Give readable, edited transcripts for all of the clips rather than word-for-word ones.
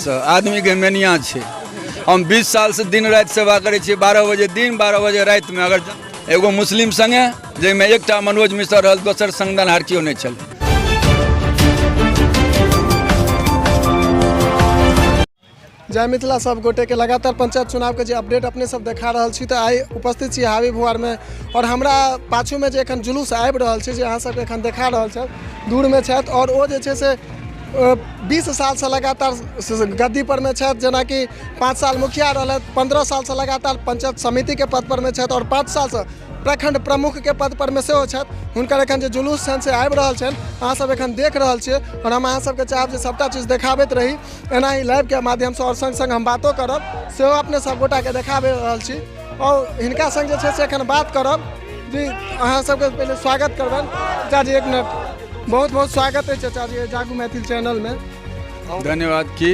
आदमीके मेनिया छै। हम 20 सालसँ दिन राति सेवा करै छियै, 12 बजे दिन 12 बजे रातिमे। अगर एगो मुस्लिम सङ्गे, जाहिमे एकटा मनोज मिश्र रहल, दोसर संगदानहार केओ नहि छलै। जय मिथिला सब गोटे के। लगातार पंचायत चुनाव के जे अपडेट अपने सब देखा रहल छी, तऽ आइ उपस्थित छी हावी भुआरमे और हमरा पाछूमे जे एखन जुलूस आबि रहल छै, जे अहाँ सबके एखन देखा रहल छथि, दूरमे छथि और ओ जे छै से 20 सालसँ लगातार गद्दी परमे छथि। जेनाकि 5 साल मुखिया रहलथि, 15 सालसँ लगातार पंचायत समितिके पद परमे छथि और 5 सालसँ प्रखंड प्रमुखके पद परमे सेहो छथि। हुनकर एखन जे जुलूस छनि से आबि रहल छनि, अहाँ सब एखन देख रहल छियै और हम अहाँ सबके चाहब जे सबटा चीज देखाबैत रही एना ही लाइवके माध्यमसँ और सङ्ग सङ्ग हम बातो करब, सेहो अपने सब गोटाके देखाबि रहल छी और हिनका सङ्ग जे छै से एखन बात करब। जी, अहाँ सबके पहिले स्वागत करबनि। चाचा जी, एक मिनट। बहुत बहुत स्वागत अछि चाचा जी जागू मैथिल चैनलमे। धन्यवाद। की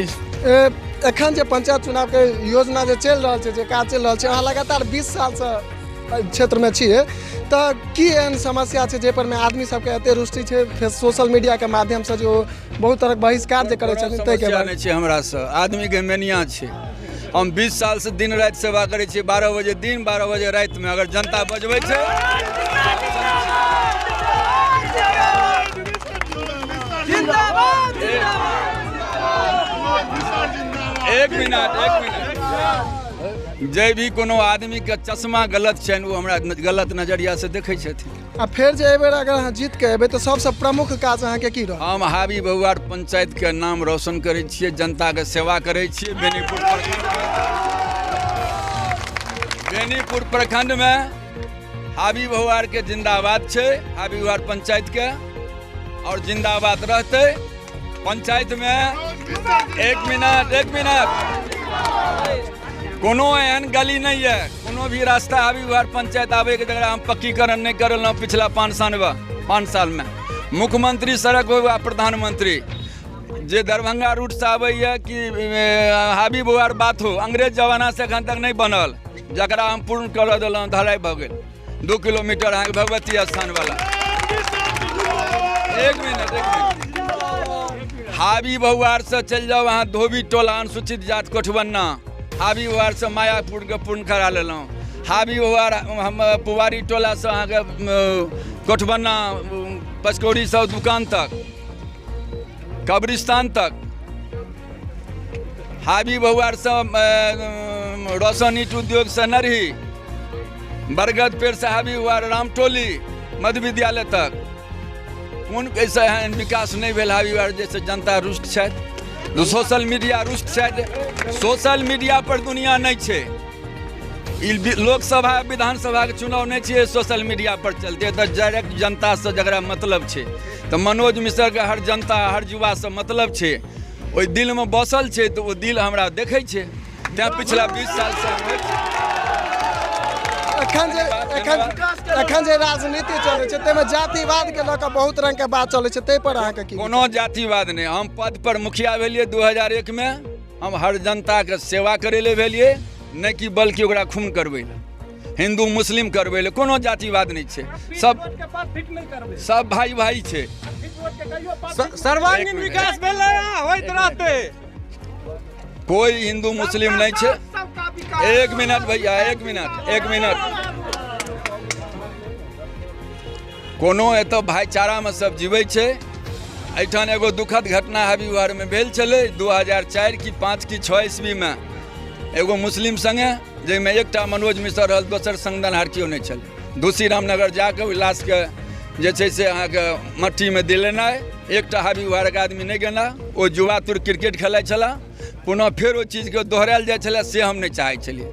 एखन जे पंचायत चुनावके योजना जे चलि रहल छै, जे काज चलि रहल छै, अहाँ लगातार 20 सालसँ एहि क्षेत्रमे छियै, तऽ की एहन समस्या छै जाहि परमे आदमी सबके एते रुष्टि छै? फेर सोशल मीडियाके माध्यमसँ जे ओ बहुत तरहक बहिष्कार जे करै छथिन, ताहिके समस्या नहि छै हमरासँ, आदमीके मेनिया छै। हम 20 सालसँ दिन राति सेवा करै छियै, 12 बजे दिन 12 बजे रातिमे, अगर जनता बजबै छै। एक मिनट, एक मिनट। जे भी कोनो आदमीके चश्मा गलत छनि, ओ हमरा गलत नजरियासँ देखै छथिन। आ फेर जे एहिबेर अगर अहाँ जीत के एबै, तऽ सबसँ प्रमुख काज अहाँके की रहत? हम हाबी बहुआर पंचायतके नाम रोशन करै छियै, जनताके सेवा करै छियै। बेनीपुर प्रखंड, बेनीपुर प्रखंडमे हाबी बहुआरके जिंदाबाद छै, हाबी बहुआर पंचायतके, और जिंदाबाद रहतै। पंचायतमे, एक मिनट, एक मिनट, कोनो एहन गली नहि यऽ, कोनो भी रास्ता हाबी बहुआर पंचायत आबैके जकरा हम पक्कीकरण नहि करेलहुँ पिछला 5 सालमे। 5 सालमे मुख्यमंत्री सड़क हो वा प्रधानमंत्री, जे दरभंगा रूटसँ आबैए कि हाबी बहुआर बात हो, अंग्रेज जमानासँ एखन तक नहि बनल, जकरा हम पूर्ण करऽ देलहुँ, ढलाई भऽ गेल 2 किलोमीटर अहाँके भगवती स्थानवला। एक मिनट, एक मिनट। हाबी बहुआरसँ चलि जाउ अहाँ धोबी टोला, अनुसूचित जात कोठबन्ना, हाबी बहुआरसँ मायापुरके पूर्ण करा लेलहुँ। हाबी बहुआर हम पुवारी टोलासँ अहाँके कोठबन्ना पचकौड़ी सब दुकान तक, कब्रिस्तान तक। हाबी बहुआरसँ रोशन ईट उद्योगसँ नरही, बरगद पेड़सँ हाबी बहुआर रामटोली मध्य विद्यालय तक। कोन कैसे एहन विकास नहि भेल हाबी बहुआर जैसे जनता रुष्ट छथि, सोशल मीडिया रुष्ट छथि? सोशल मीडिया पर दुनिया नहि छै। ई लोकसभा विधानसभाके चुनाव नहि छियै सोशल मीडिया पर चलते। तऽ डायरेक्ट जनतासँ जकरा मतलब छै, तऽ मनोज मिश्रके हर जनता, हर युवासँ मतलब छै। ओहि दिलमे बसल छै, तऽ ओ दिल हमरा देखै छै, तैँ पिछला 20 सालसँ हम होइ छै। एखन जे राजनीति चलै छै, ताहिमे जातिवाद के लऽ कऽ बहुत रंग के बात चलै छै, ताहि पर अहाँके की? कोनो जातिवाद नहि। हम पद पर मुखिया भेलियै 2001मे। हम हर जनताके सेवा करै लए भेलियै, नहि कि बल्कि ओकरा खून करबै लए, हिन्दू मुस्लिम करबै लए। कोनो जातिवाद नहि छै, सब सब भाई भाई छै। सर्वांगीण विकास भेलै, होइत रहतै। कोई हिन्दू मुस्लिम नहि छै। एक मिनट भैया, एक मिनट, एक मिनट। कोनो एतऽ भाईचारामे सब जीबै छै। एहिठाम एगो दुखद घटना हबीबहरमे भेल छलै 2004 कि 5 कि 6 ईस्वीमे, एगो मुस्लिम सङ्गे, जाहिमे एकटा मनोज मिश्र रहल, दोसर संगदानहार केओ नहि छलै। दूसी रामनगर जाकऽ ओहि लाशके जे छै से अहाँके मट्टीमे दिलेनाइ, एकटा हाबी आदमी नहि गेला। ओ युवा तुर क्रिकेट खेलाइ छलाह। पुनः फेर ओहि चीजके दोहरायल जाइ छलै, से हम नहि चाहै छलियै।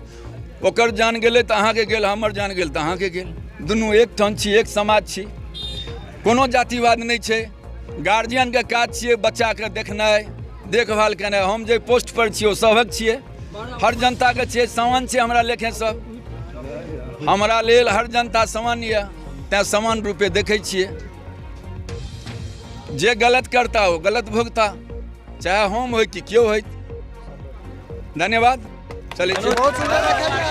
ओकर जान गेलै तऽ अहाँके गेल, हमर जान गेल तऽ अहाँके गेल। दुनू एक ठाम छी, एक समाज छी। कोनो जातिवाद नहि छै। गार्जियनके काज छियै बच्चाके देखनाइ, देखभाल केनाइ। हम जे पोस्ट पर छियै, ओ सभक छियै, हर जनताके छियै, समान छै हमरा लेखे सब। हमरा लेल हर जनता समान यऽ, तैँ समान रूपे देखै छियै। जे गलत करता, ओ गलत भोगता, चाहे हम होइ कि केओ होइ। धन्यवाद, चलै छी। बहुत सुन्दर। एखन